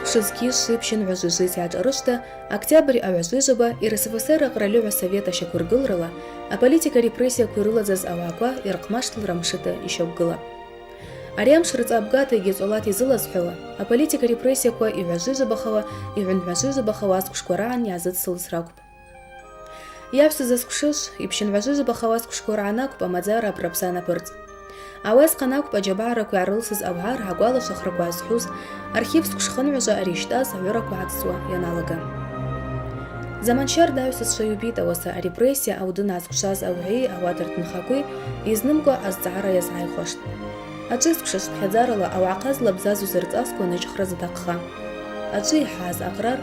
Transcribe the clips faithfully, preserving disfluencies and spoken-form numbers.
Пшызкьи швипщын гӏважвижвиз йгӏашӏарышвта, октябрь агӏважвижваба РСФСР акъральыгӏва совет ащаквыргылрала аполитика репрессияква йрыладзаз ауагӏаква йырхъмаштылра мшыта йщаквгылапӏ. Ари амш рыцӏа абгата йгьи цӏолата йзылазхӏвауа, аполитика репрессияква йгӏважвижвабахауа, йгӏвынгӏважвижвабахауа ацӏквшква рагӏан йгӏазыдсылыз ракӏвпӏ. Йагӏвсыз асквшышв, йпщынгӏважвижвабахауа ацӏквшква ргӏан акӏвпӏ амадзара апрапса анапӏырцӏ. Ауи асхъан акӏвпӏ аджьабагӏраква йгӏарылсыз ауагӏа ргӏакӏвалашвахраква азхӏвуз, архивсквша хынгӏважва ари йщтӏаз агӏвыраква гӏацӏцӏуа йаналага. Заман щарда агӏвсызшва йубитӏ, ауаса арепрессия аудын ацӏквшваз аугӏи, ауат ртынхакви йызнымкӏва азцӏгӏара йазгӏайхуаштӏ. Ачӏи сквшышв пхьадзарала ауагӏахъазла бзазуз рцӏасква ныжьхраз атахъха. Ачӏи йхӏваз акърар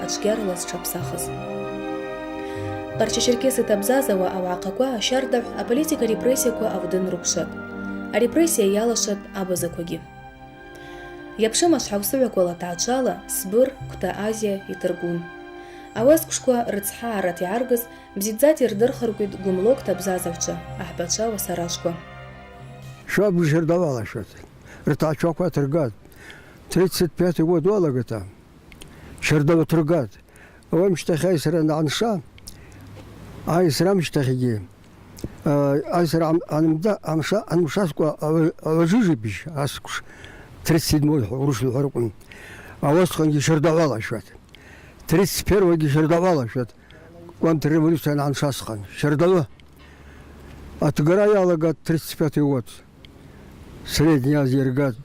ачвгьарала зтшапсахыз. Къарча-Черкес йтабзазауа ауагӏахъаква ащардагӏв аполитика репрессияква аудын рыквшватӏ. Арепрессия йалашватӏ абазаквагьи. Йапшым ашвхӏаусыгӏваквала Тӏгӏачвала, Сбыр, Квта Азия йтыргун. Ауи асквшква рыцхӏа арат йгӏаргыз бзидздзата йырдырхырквитӏ Гвымлокта абзазагӏвчва, ахӏбачва, уасаражвква. Швабыж щардагӏвы алашватӏ. Ртгӏачваква атыргатӏ. Тридцать пятый год уалагата щардагӏв атыргатӏ. Ауи амщтахь айсра ангӏанша, айсра амщтахьгьи, а, айсра ан-, анымда-, анша-, анымшаскӏва агӏва-, агӏважвижвибыж асквш, тридцать седьмой урысла йхӏварыквын. Ауи асхъангьи щардагӏвы алашватӏ. Тридцать первыйгьи щардагӏвы алашватӏ. Контрреволюция ангӏаншасхъан. Щардагӏвы. Атгара йалагатӏ тридцать пятый год. Средняя Азия йыргатӏ,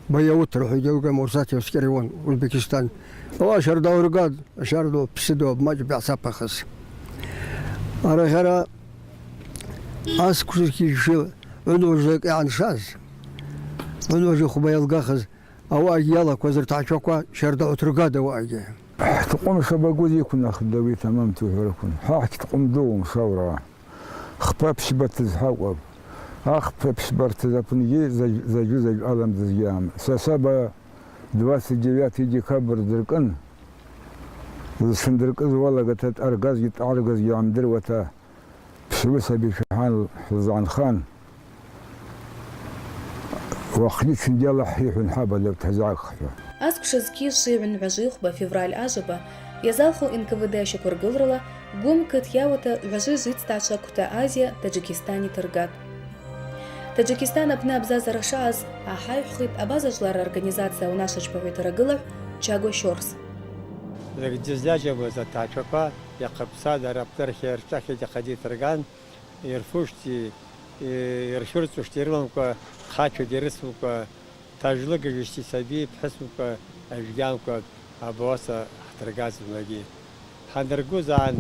Баяутра хӏвагьи йалган, Мурсатовский район, Узбекистан. Ауи щардагӏв йыргатӏ, щардагӏв псыдо, мачӏ бегӏсапахыз. Арахьара асквшква гьи гӏвынгӏважвакӏ йгӏаншаз, гӏвынгӏважва хвба йалгахыз, ауаъагьи йалакваз ртгӏачваква щардагӏв атыргатӏ ауаъагьи. Хӏтыкъвым шабагуз йыквнахтӏ, Давид, амамта йухӏварыквын. Хӏа хӏтыкъвым дууым шаура. Хпа пщба тызхӏакӏвапӏ. Ахпа пщба ртыз апынгьи заж-, заджвы-заджвы аламдзызгьи аъам. Са саба двадцать девятый декабрь дыркӏын, зсындыркӏыз уалагата дъаргазгьи дъаргазгьи гьамдыруата, пщылы саби швахӏан лзгӏанхан, уахъгьи чындиала хӏихӏвун хӏаба лев тазагӏвххӏва. Асквшызкьи ши гӏвынгӏважвихвба февраль ажваба йазалху Н К В Д ащаквыргылрала Гвым кыт йауата гӏважвижвиз йыцтачва Квта Азия Таджикистан йтыргатӏ. Таджикистан апны абзазара шаъаз гӏахӏайхӏвхитӏ абаза жвлара организация аунашвачпагӏв йтарагылагӏв Чаго Щорс. Закӏ дызлажьабыз атачваква йахъыпсаз арапӏнырхи рчӏахи хъадитырган, йырфушти, йырфырцушти йрыламкӏва, хъачвакӏ йрыцымкӏва, тажв лыгажвшти саби пхӏысымкӏва, ажвгьамкӏва, абуаса хӏтыргатӏ зымгӏвагьи. Хӏандыргуз агӏан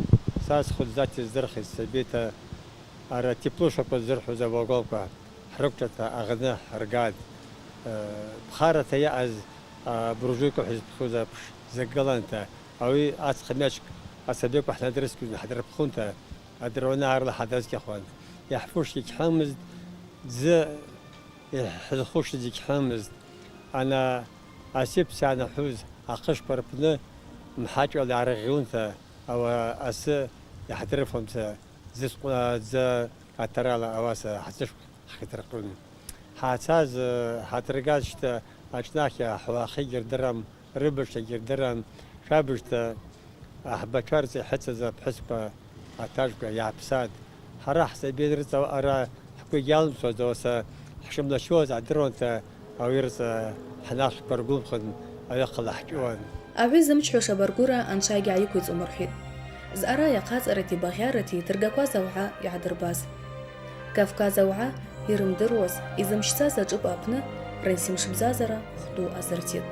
са схвыдзата йыздырхитӏ сабита, ара теплушкаква ззырхӏвуз авагонква хӏрыквчӏвата агъны хӏыргатӏ. Э, пхарата йаъаз, а, буржуйква хӏва йызпхьуз апш закӏгыланта, ауи ацхъа мачӏкӏ асабиква хӏнадырскӏьун хӏдырпхунта, адыргӏвана арла хӏадазкӏахуан. Йхӏфушгьи гьхӏвамызтӏ, дзы йхӏызхушыз йгьхӏвамызтӏ. Ана асипси анахӏвуз ахъышвква рпны мхӏачӏвала йгӏаргъьунта, ауи асы йхӏдырфунта, дзы скъвна-, дзы атарала ауаса хӏцӏышв хъитыркъвун. Хӏацаз, хӏатыргазшта, ачӏнахьа хӏвахъигьи рдырам, рыбызшвагьи рдырам, швабыжта ахӏбачва рыцӏа йхӏыцыз апхӏысква атажвква йгӏапсатӏ. Хӏара хӏсабин рыцӏа араъа хӏгвы йгьалымсуаз, ауаса хӏшымлащуаз гӏадыруанта, ауи рыцӏа хӏнахвква ргвымхын, ауахъала хӏчӏвыуан. Агӏвы зымчхӏуш абаргвыра анчагьи гӏайыквицӏумырхӏвитӏ. Зъара йахъацӏарати багъьарати йтыргакваз ауагӏа йгӏадырбаз. Кавказ ауагӏа йрымдыруаз, йзымщцаз ашӏыпӏа апны рансимш бзазара хвту азыртитӏ.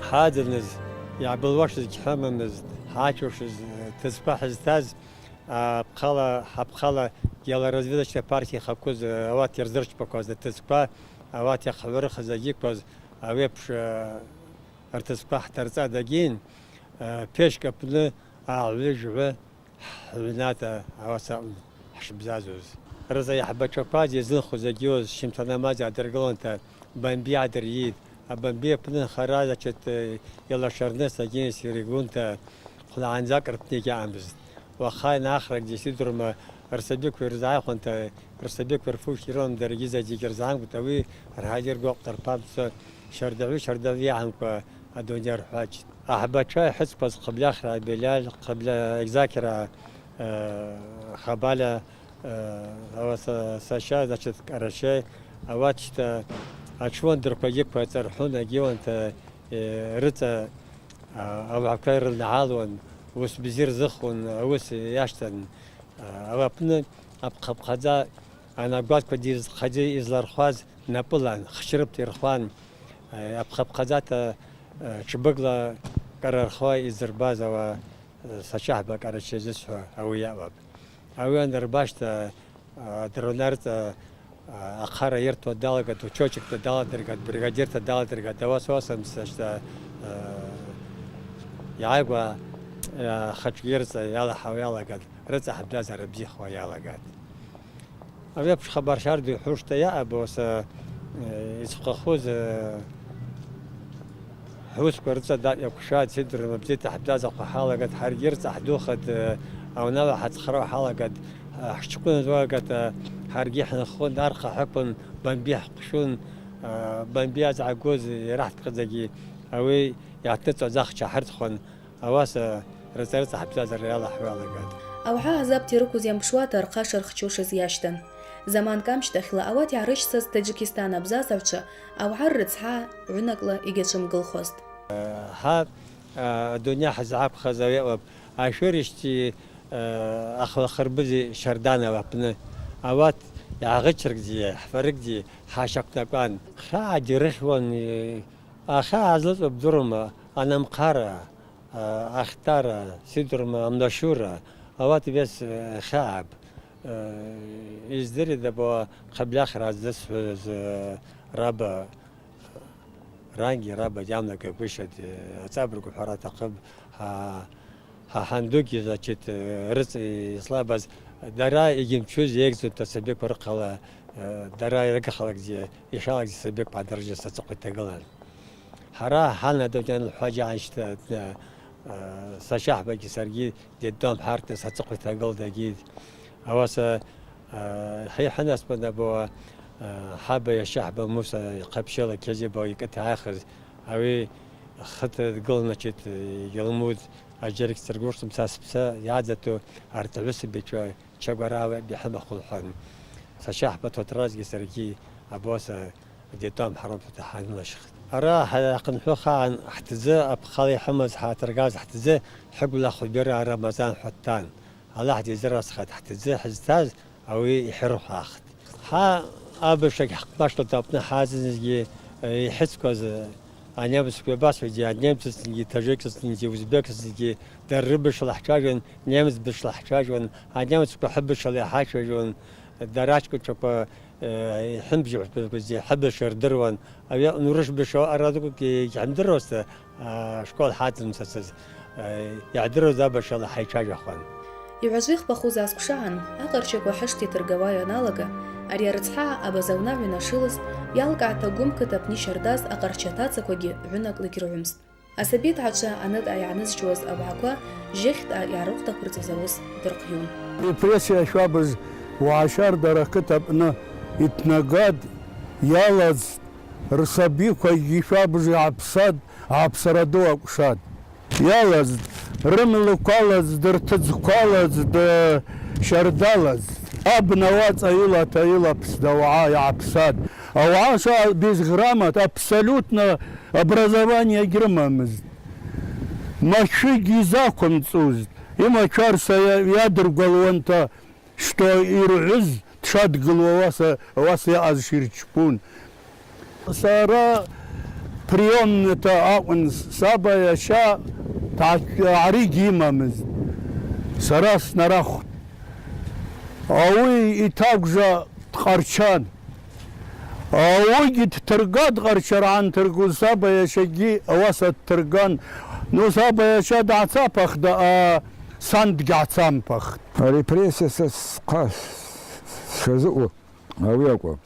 Хӏадзыныз, йгӏбылуашыз гьхӏвамамызтӏ, хӏачвушыз, тыдзква хӏызтаз, апхъала, хӏапхъала геолоразведочная партия йхаквуз, ауат йырзырчпакваз атыдзква, ауат йахъгӏвырхыз агьикваз, ауи апш, ртыдзква хӏтарцӏа дагьин, печка апны агӏвыжгӏвы хӏгӏвната ауаса акӏвын хӏшбзазуз. Рыцӏа йахӏбачвакваз йазынхуз агьуаз, щымта намаз йгӏадыргылунта, бомби гӏадырйитӏ. Абомби апны нхара, значит, йалашарныс агьин йсыригунта, хъвлагӏандзакӏ рпны йгьаъамызтӏ. Уахъа йанахрагьи йсидрума, рсабиква йырзгӏайхуанта, рсабиква йырфушта йрыламда, йаргьи задзигьи рзгӏамкӏвата, ауи ргьадир гвы акъвдырпамца, щардагӏвы, щардагӏвы йагьамкӏва, Адуней рхӏвачт. Ахӏбачва йхӏыцкваз Хъыблахра Беляль, Хъыбла Экзакира, э, Хабаля, э, ауаса саща, значит, Кӏарачай, ауат щта, атшыуандырквагьи квайцӏархӏун, агьиуанта, э, рыцӏа, а, ауагӏква йрылагӏалуан, уыс бзи рзыхун, ауыс йащтан. А, ауи апны апхъапхъадза анагватква дийыз-, хъадзи йызлархуаз напӏылан, хчырыпта йырхуан, э, апхъапхъадзата, э, тшбыгла кӏарархуа йзырбаз ауа, э, сачахба Кӏарачай зысхӏва ауи йаъапӏ. Ауи анырба щта, э, дронарцӏа, э, ахъара йыртуа далагатӏ, учётчикта даладыргатӏ, бригадирта даладыргатӏ, ауаса-ауаса мца щта, э, йгӏайгуа, э, хачӏвгьырцӏа йалахӏауа йалагатӏ, рыцӏа хӏбзазара бзихуа йалагатӏ. Ауи апш хабар щардагӏвхуштӏа йаъапӏ, ауаса, э, йцхъвахуз, э, хӏвысква рыцӏа дакъ йакӏвшатӏ, сидрума бзита хӏбзазахъуа хӏалагатӏ, хӏаргьи рыцӏа хӏдухатӏ, э, аунагӏва хӏацхърауа хӏалагатӏ, э, хӏчкъвын зуагатӏ, э, хӏаргьи хӏынхун, архъа хӏыквын, бамби хӏхъвшун, э, бамби азгӏагуз йарахӏткъызагьи, ауи йгӏатныцӏуаз ахча хӏыртхуан. Ауаса рыцӏа-рыцӏа хӏбзазара йалахӏуа йалагатӏ. Ауагӏа гӏазабта йрыквыз йампшуата рхъа шырхчушыз йащтан. Заманкӏ амщтахьла ауат йгӏарыщцаз Таджикистан абзазагӏвчва ауагӏа ррыцхӏа гӏвынакӏла йгьачвымгылхуазтӏ. Гьа, а, адуней хӏызгӏаквхаз ауи акӏвпӏ. Ашвырищти, а, ахвлахырбызи Щарданов апны. Ауат йгӏагъычрыквди, хӏашаквнакван. Хьагӏа дирыхьуан, ахьагӏа злацӏу бдырума, Анамхъара, а, Ахтара, сидрума, Амнашура, ауат вес, э, хьагӏапӏ. Э, йыздыритӏ абаба Хъыблахра зысхӏваз, э, раба, рангьи раба йамнагагвышатӏ, э, ацӏабырг ухӏвара атахъыпӏ, а, Хӏа-, хӏандугьи, значит, э, рыцӏа йслабаз, дара йгьимчуз йыгьзунта асабиква рыхъала, э, дара йрыгхалагьи, йшалагьи асабиква адыржьаз ацӏыхъва йтагылан. Хӏара хӏан адуней анлхӏваджьа гьанщта, э, э, сачахбагьи саргьи детдом хӏартӏыз ацӏыхъва йтагылтӏ агьи. Ауаса, э, хӏи хӏанаспан абаба, э, хӏаба йаща хӏаба Муса йхъапщыла Кезеба йкӏыта йгӏайхыз, ауи хыта дгылан, значит, йылмуз. Аджьариксдыргуштӏ, мца спца йадзату артгӏвысбичва чагварала бихӏымахулхӏан. Сачахба Тотразгьи саргьи абаса детдом хӏарумта хӏанлащхтӏ. Ара хӏахъынхӏвыхагӏан хӏтдзы, апхъала йхӏымаз хӏатыргаз хӏтдзы, хӏыгвла Хвбира Рамазан хӏваттан. Аллахӏ дизыразхатӏ, хӏтдзы хӏызтаз ауи йхӏырхвгӏахтӏ. Хӏа абыжква хӏхъмаштылта апны хӏазынызгьи, э, йхӏыцкваз, э, анемецква йабасугьи, анемецызтынгьи, таджикызтынгьи, узбекызтынгьи, дара рыбызшвала хӏчважван, немец бызшвала хӏчважван, анемецква хӏыбызшвала йхӏачважвун, дара ачкӏвынчваква, э, йхӏымбжьахуз хӏыбызшва рдыруан, ауи урыс бызшва арадукӏ йгьхӏымдыруазтӏа, а, школ хӏацӏымцацыз, а, йгӏдыруаз абызшвала хӏайчважвахуан. Йгӏважвихпахуз асквшагӏан, акъарчаква хӏышта йтыргауа йаналага, ари арыцхӏагӏа абаза унагӏва йанашылыз, йалкӏгӏата гвымкыт апны йщардаз акъарча тацаквагьи гӏвынакӏла йгьрыгӏвымстӏ. Асабитгӏачва анытӏа йгӏанызчуаз ауагӏаква жьыхьтӏа йгӏарыхъвдаквырцӏыз ауыс дырхъйун. Репрессия швабыз уагӏа щардара кыт апны йтнагатӏ, йалаз рсабиква йшвабыз йгӏапсатӏ, гӏапсара ду акӏвшатӏ. Йалаз, рымлыкв алаз, ртыдзквалаз, д-, щардалаз. Абна уацӏа йылата йылапс, ауагӏа йгӏапсатӏ. Ауагӏа ша безграмотно, абсолютно образование гьрымамызт. Мачвыгьи йзаквымцӏузт. Йымачварса йа-, йадыргвалуанта, что йыргӏвыз дшадгылуа, ауаса, ауаса йаъаз шйырчпун. Сара приёмныйта акӏвын, саба йаща тӏа-, гӏаригь йымамызт. Сара снарахвтӏ. Ауи йтагвжва дкъарчан. Ауигьи дтыргатӏ къарчара гьантыргуз, саба йащагьи ауаса дтырган. Ну, саба йаща дгӏацапахда, а, сан дгьгӏацампахтӏ. Арепрессия са схъа сшазыъу ауи акӏвпӏ.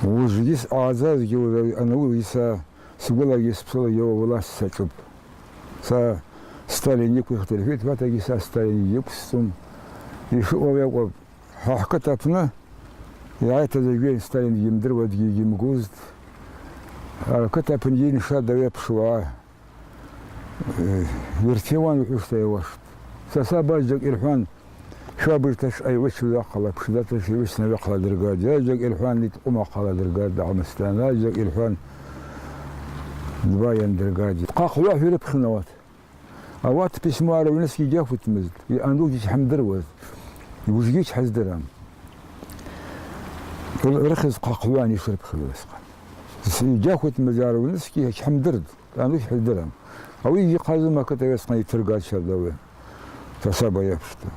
Уыжвгьи съагӏадзазгьи, уыжв анауи са сгвылагьи спсылагьи йауа власть сачӏвыпӏ. Са Сталин йыквихтӏ рхӏвитӏ, матагьи са Сталин йыквсцӏум. Йшаъу ауи акӏвпӏ. Хӏа хӏкыт апны йгӏайтаз закӏы Сталин йымдыруа дгьи-, йымгузтӏ. Акыт апынгьи ншада йапшуа, э, йыртиуан, йхӏвуштӏ, йауаштӏ. Сасаба азджьакӏ йырхӏван, швабыжта швъайгӏвычуз ахъала, пшдата швайгӏвычна ахъала дыргатӏ. Азджьакӏ йырхӏван, йыткъвум ахъала дыргатӏ, Дагъмыстан. Азджьакӏ йырхӏван, дбайан дыргатӏ. Хъахъвла хӏвирыпхьун ауат. Ауат письмо Аравнинский йгьахвитмызт, анугьи гьамдыруаз, уыжьгьи гьаздырам. Рыхьыз хъахъвла йшырпхьуз. Йгьахвитмыз Аравнинский гьамдыртӏ, анугьи гьаздырам. Ауи йгьи хъазма, акыт айсхъан йтыргатӏ щардагъвы. Сасаба йапшта.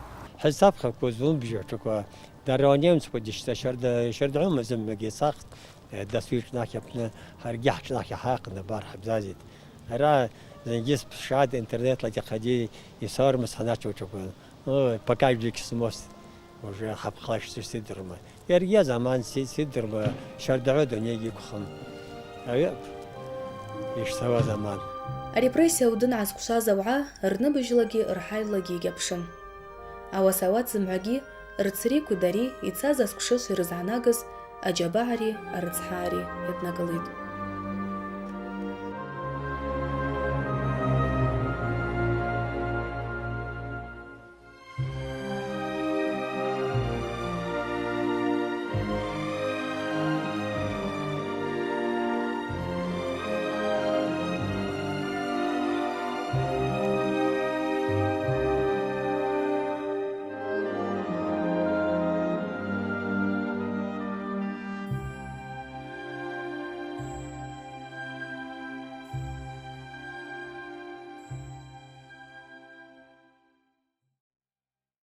Хӏисаб хъахъвуз уымбжьу тшуква, дарауан немцква дищта щарда-, щардагъвы мазыммагьи сахът. Э, дасу йшнахь апны, гьаргьи хӏчнахь йхӏахъвна бар хӏабзазитӏ. Ара зынгьи спшгӏатӏ, интернетла хъахъвла йсауармыз хӏаначу чукун. О, пока жвик смос. Уже хӏапхъала йшсидырма. Йаргьи заман си-, сидырма, щардагъвы дунейгьи гьиквхым. Ауи йшсауа заман. Арепрессия удын йгӏазкъвшаз ауагӏа рныбыжьлагьи рхӏайлагьи йгьапшын. Ауаса ауат зымгӏвагьи рцри квидари йцаз асквшышв йрызгӏанагыз аджьабагӏари арыцхӏагӏари йаднакӏылитӏ.